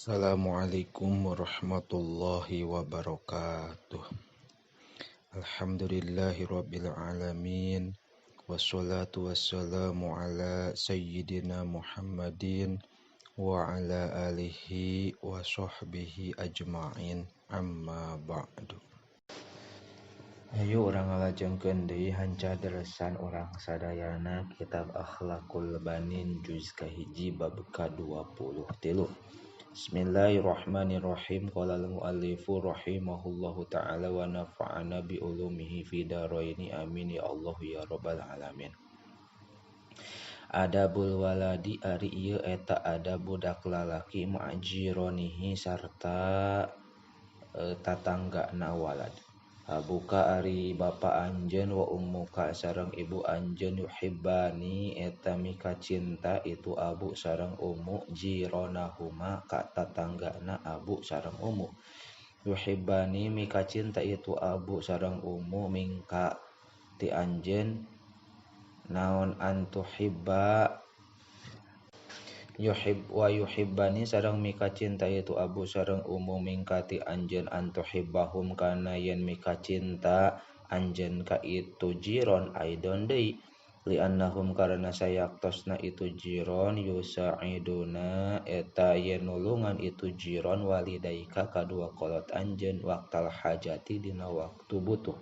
Assalamualaikum warahmatullahi wabarakatuh. Alhamdulillahirabbil alamin. Wassalatu wassalamu ala sayyidina Muhammadin wa ala alihi wa sahbihi ajma'in. Amma ba'du. Ayo urang ngalajengkeun deui hanca deresan urang sadayana kitab Akhlaqul Banin juz kahiji bab ka-23. Bismillahirrahmanirrahim. Qala al-muallifu rahimahullahu ta'ala wa nafa'ana bi ulumihi fi dharaini amin ya Allah ya rabbal alamin. Adabul waladi ari ieu eta adab budak lalaki ma'jironihi sarta tatanggana walad. Abuka ari bapa anjeun wa ummuka sareng ibu anjeun yuhibbani eta mikacinta itu abu sareng ummu jironahuma ka tatanggana abu sareng ummu. Yuhibbani mikacinta itu abu sareng ummu mingka ti anjeun naon antuhibba yuhib wa yuhibbani sareng mikacinta itu abu sareng ummu mingkati anjeun antuhibbahum kana yen mikacinta anjeun ka itu jiron aidon deui li annahum karena sayaktosna itu jiron yusaiduna eta yen nulungan itu jiron walidaika kadua kolot anjeun waqtal hajati dina waktu butuh.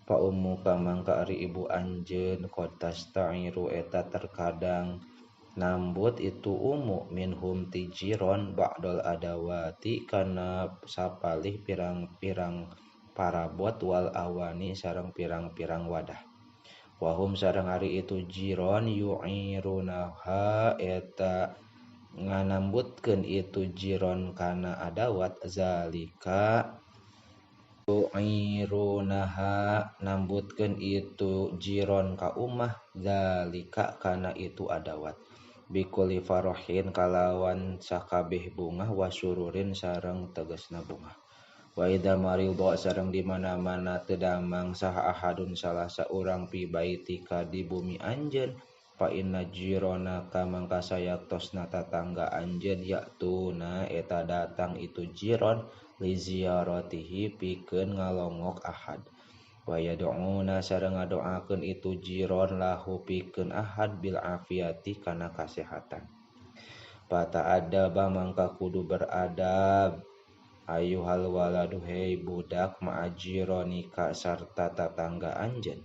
Fa ummuka mangka ari ibu anjeun qad tasta'iru eta terkadang nambut itu umu minhum ti jiron ba'dal adawati kana sapalih pirang-pirang parabot wal awani sareng pirang-pirang wadah. Wahum sareng ari itu jiron yu'irunaha eta nganambutkeun itu jiron kana adawat zalika yu'irunaha nambutkeun itu jiron ka umah zalika kana itu adawat. Bikuli farohin kalawan sakabeh bungah wasururin sareng tegesna bungah. Wa idza maridha sareng di mana-mana teu damang saha ahadun salah saurang pi baitika di bumi anjeun fa inna jironaka mangka sayaktosna tatangga anjeun yaktuna eta datang itu jiron li ziyaratihi pikeun ngalongok ahad. Wa yad'una sareng ngadoakeun itu jiron lahu pikeun ahad bil afiati kana kasehatan. Fata'addaba mangka kudu beradab ayuhal waladu hei budak ma'ajironika sarta tatangga anjeun.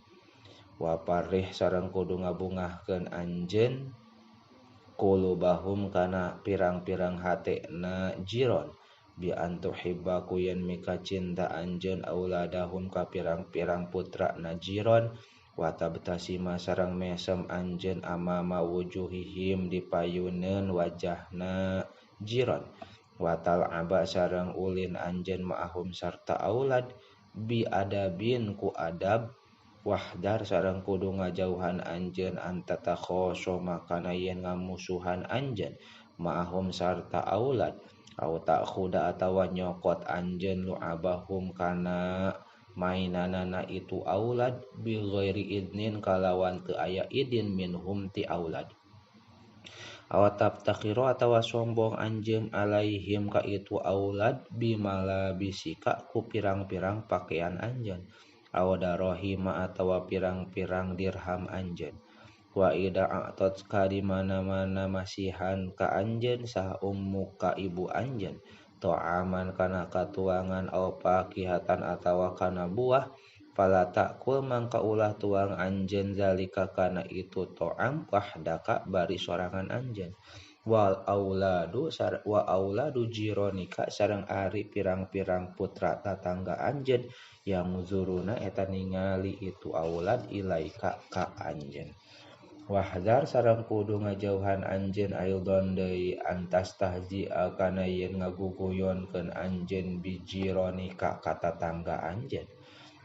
Wa parih sareng kudu ngabungahkeun anjeun qulubahum kana pirang-pirang hatena jiron. Bi antuhibba ku yen mika cinta anjeun auladahum ka pirang-pirang putra najiron wa tabtasima sareng mesem anjeun amama wujuhihim dipayuneun wajahna jiron wa tal'aba sareng ulin anjeun ma'ahum sarta aulad bi adabin ku adab wahdar sareng kudu ngajauhan anjeun antata khosoma kana yen ngamusuhan anjeun ma'ahum sarta aulad au ta'khuda atawa nyokot anjeun lu'abahum kana mainanana itu aulad bi ghairi idnin kalawan teu aya idin minhum ti aulad. Aw tabtakhiru atawa sombong anjeun alaihim ka itu aulad bimalabisika ku pirang-pirang pakaian anjeun aw darahima atawa pirang-pirang dirham anjeun. Wa ida a'tat ka di mana-mana masihan ka anjeun saha ummu ka ibu anjeun ta'aman kana katuangan au pakihatan atawa kana buah fala ta'kul mangka ulah tuang anjeun zalika kana itu ta'am wahdaka bari sorangan anjeun wal auladu wa auladu jironika sareng ari pirang-pirang putra tatangga anjeun yang zuruna eta ningali itu aulad ilaika ka anjeun. Wahdar sareng kudu ngajauhan anjeun aidon deui antas tahzi'a kana yen ngaguguyonkeun anjeun bijironika ka tatangga anjeun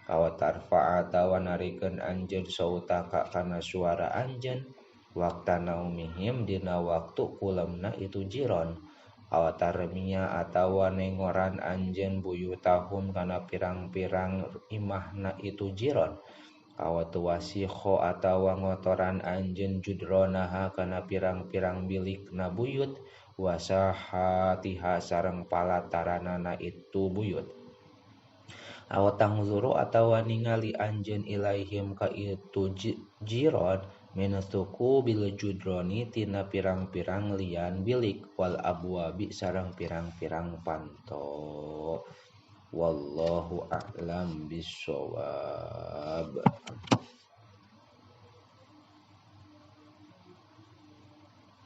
aw tarfa'a atawa narikeun anjeun sautaka kana suara anjeun waqta naumihim dina waktu kulemna itu jiron aw tarmiya atawa nengoran anjeun buyutahum kana pirang-pirang imahna itu jiron aw tuwasikho atawa ngotoran anjeun judronaha kana pirang-pirang bilikna buyut Wasahatiha sareng palataranana itu buyut. Aw tangzuru atawa ningali anjeun ilaihim ka itu jiron min bil judroni tina pirang-pirang lian bilik wal abwabi sareng pirang-pirang panto. Wallahu a'lam bissawab.